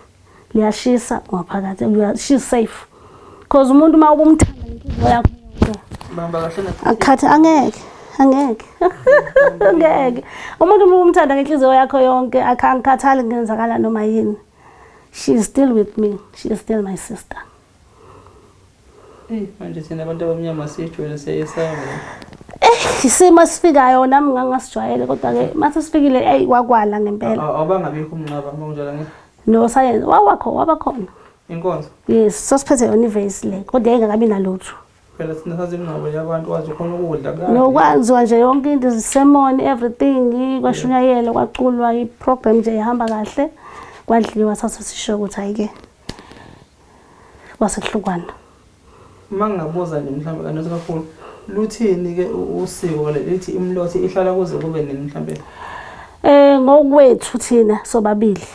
Speaker 2: Liyashisa, ungaphakathi. She's safe. Because umuntu uma ubumthanda ngenhliziyo yakho yonke.
Speaker 1: Bamba kahle na.
Speaker 2: Akhathi angeke, angeke, angeke. Umuntu uma umthanda ngenhliziyo yakho yonke, akangikhathali kungenzakala noma yini. She is still with me. She is still my sister.
Speaker 1: Eh, manje thina abantu abamnyama sijwayele, siyayesaba.
Speaker 2: Isimo esifikayo nami ngangasijwayele, kodwa ke mase sifikile, eyi, kwakwala ngempela.
Speaker 1: Awubangabikho umngcwabo uma kunjalo nge?
Speaker 2: No, sayenza wawakho wabakhona.
Speaker 1: Inkonzo.
Speaker 2: Yes, sasiphethe yona ivesi le, kodwa yayingakabi nalutho.
Speaker 1: Phela thina sazi imingcwabo yabantu, wazi ukhona ukudla kade.
Speaker 2: Nokwenziwa nje yonke into, sermon, everything, kwashunyayelwa, kwaculwa, i-program nje ihamba kahle, kwadliwa, sase sisho ukuthi hayi-ke kwasekuhlukwana.
Speaker 1: Uma ngingabuza nje mhlawumbe kanothi kakhulu, luthini-ke usiko le lithi imlothi ihlala kuze kube nini mhlawumbe?
Speaker 2: Ngokwethu thina sobabili,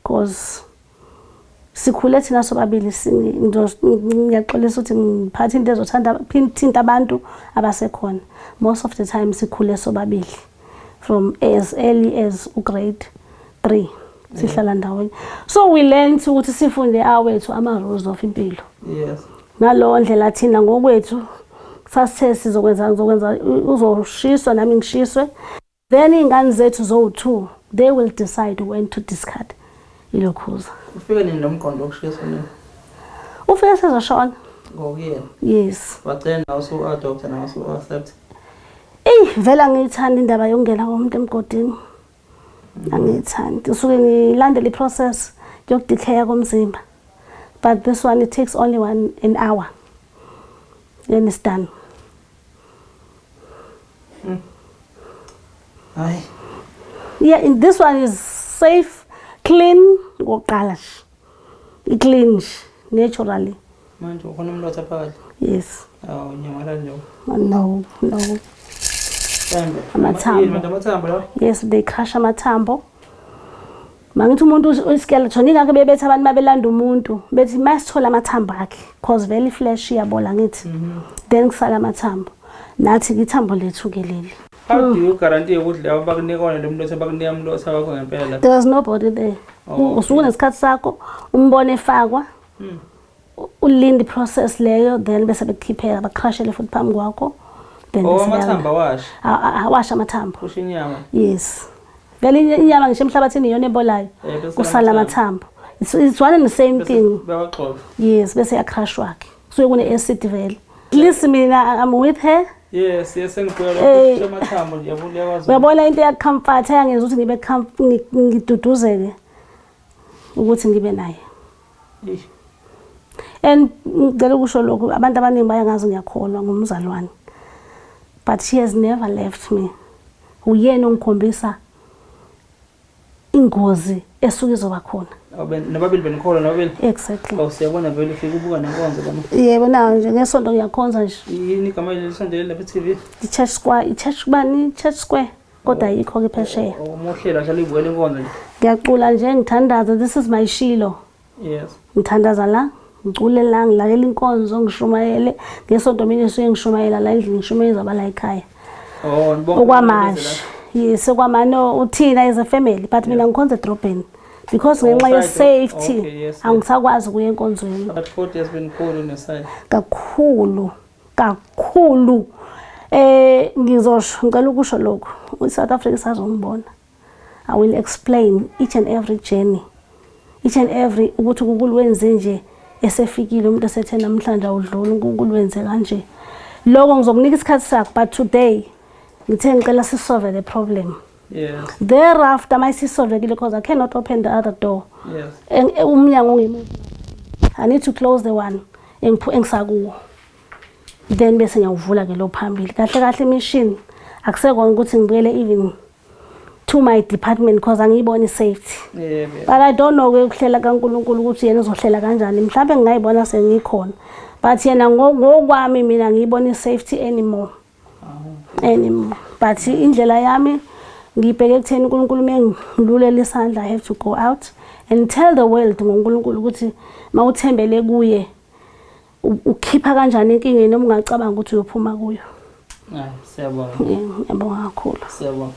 Speaker 2: cause sikhule thina sobabili, ngiyaxolisa ukuthi ngiphatha into ezothanda thinta abantu abasekhona. Most of the time sikhule sobabili from as early as ugrade 3 sihlala ndawonye. So we learned ukuthi sifunde awethu ama-rules of impilo. Ngalowo ndlela thina ngokwethu sasithe sizokwenza, ngizokwenza, uzoshiswa nami ngishiswe, then iy'ngane zethu zowu-two, they will decide when to discard ilokhuza.
Speaker 1: Ufike nini lo mqondo wokushiswa nini?
Speaker 2: Ufike sezoshona.
Speaker 1: Ngokuyena?
Speaker 2: Yes.
Speaker 1: Wagcina nawe usu-adopta, nawe usu-accept?
Speaker 2: Eyi, vele angiyithandi indaba yokungena komuntu emgodini, angiyithandi. Ngisuke ngilandela i-process yokudecaya komzimba, but this one, it takes only one an hour, then it's done.
Speaker 1: Hayi.
Speaker 2: Yeah, in this one is safe, clean ngokuqala nje, i-clean nje naturally.
Speaker 1: Manje ukhona umlotha phakathi?
Speaker 2: Yes.
Speaker 1: Awu, nyamalala nje.
Speaker 2: No.
Speaker 1: Mhlambe
Speaker 2: Amathambo.
Speaker 1: Yini manje, amathambo lawa?
Speaker 2: Yes, they crush amathambo. Mangithi umuntu uskeleton, ingakho bebethi abantu babelanda umuntu bethi masithola amathambo akhe, cause vele iflesh iyabola ngithi, then kusala amathambo. Nathi ke ithambo lethu ke leli.
Speaker 1: How do you guarantee ukuthi labo bakunika wona lo mlotha, bakunika umlotha wakho ngempela?
Speaker 2: There was nobody there. Usuke nesikhathi sakho, umbone efakwa, ulinde i-process leyo, then bese bekukhiphela, bakhrashele futhi phambi kwakho, then
Speaker 1: Oh,
Speaker 2: bese
Speaker 1: amathambo awasha.
Speaker 2: Awasha amathambo.
Speaker 1: Kusho inyama.
Speaker 2: Yes, vele inyama ngisho emhlabathini iyona ebolayo.
Speaker 1: Bese
Speaker 2: kusala
Speaker 1: amathambo.
Speaker 2: amathambo. It's one and the same
Speaker 1: Bese
Speaker 2: thing.
Speaker 1: Bewagxoba.
Speaker 2: Yes, bese yakhrashwa ke, kusuke kune-acid vele. At least mina I'm with her.
Speaker 1: Yes, sengibuyela kusho amathambo nje, yabo, uyakwazi.
Speaker 2: Uyabona, into eya-comfort eyangenza ukuthi ngibe ngiduduzeke ukuthi ngibe naye.
Speaker 1: Eish.
Speaker 2: And ngicela ukusho lokhu, abantu abaningi bayangazi, ngiyakholwa ngumzalwane, but she has never left me. Uyena ongikhombisa ingozi esuke izoba khona.
Speaker 1: Nababili benikholwa nababili.
Speaker 2: Exactly.
Speaker 1: Oh, siyabona vele, ufike ubuka nenkonzo bama.
Speaker 2: Yebo, nayo nje ngesonto ngiyakhonza nje.
Speaker 1: Yini igama lelisonto lapha e-TV?
Speaker 2: I-Church Square, i-Church bani, i-Church Square, kodwa ayikho-ke phesheya.
Speaker 1: Umuhlelo ahlala uyibukela inkonzo nje.
Speaker 2: Ngiyacula nje, ngithandaza. This is my Shiloh. Ngithandaza la, ngicule la, ngilalela inkonzo, ngishumayele ngesonto. Mina ngisuke ngishumayela la endlini, ngishumayeza abala ekhaya.
Speaker 1: Oh, nibonke.
Speaker 2: Okwamanje, yes, okwamanje, no, uthina as a family, but mina ngikhonza edrobheni because ngenxa
Speaker 1: Oh,
Speaker 2: ye-safety
Speaker 1: okay, yes.
Speaker 2: angisakwazi ukuya enkonzweni.
Speaker 1: But God has been good on your side.
Speaker 2: Kakhulu kakhulu. Ngizosho, ngicela ukusho lokhu, i-South Africa isazongibona. I will explain each and every journey, each and every ukuthi uNkulunkulu wenze nje, esefikile umuntu esethe namhlanje awudluli, uNkulunkulu wenze kanje. Lokho ngizokunika isikhathi sakho, but today ngithe ngicela si-solve the problem. Thereafter mayisisolvekile, because I cannot open the other door. Umnyango ongemuva, I need to close the one engisakuwo, then bese ngiyawuvula ke lo phambili. Kahle kahle mission akusekona ukuthi ngibuyele even to my department because angiyiboni safety. But I don't know ke ukuhlela kaNkulunkulu ukuthi yena uzohlela kanjani. Mhlawumbe ngingayibona sengikhona, but yena ngokwami mina ngiyibona safety anymore anymore. But indlela yami ngibheke ekutheni uNkulunkulu mengilulela isandla, I have to go out and tell the world ngoNkulunkulu ukuthi mawuthembele kuye, ukhipha kanjani enkingeni noma ungacabanga ukuthi uyophuma kuyo.
Speaker 1: Hayi, siyabonga.
Speaker 2: Yeah, ngiyabonga kakhulu.
Speaker 1: Siyabonga.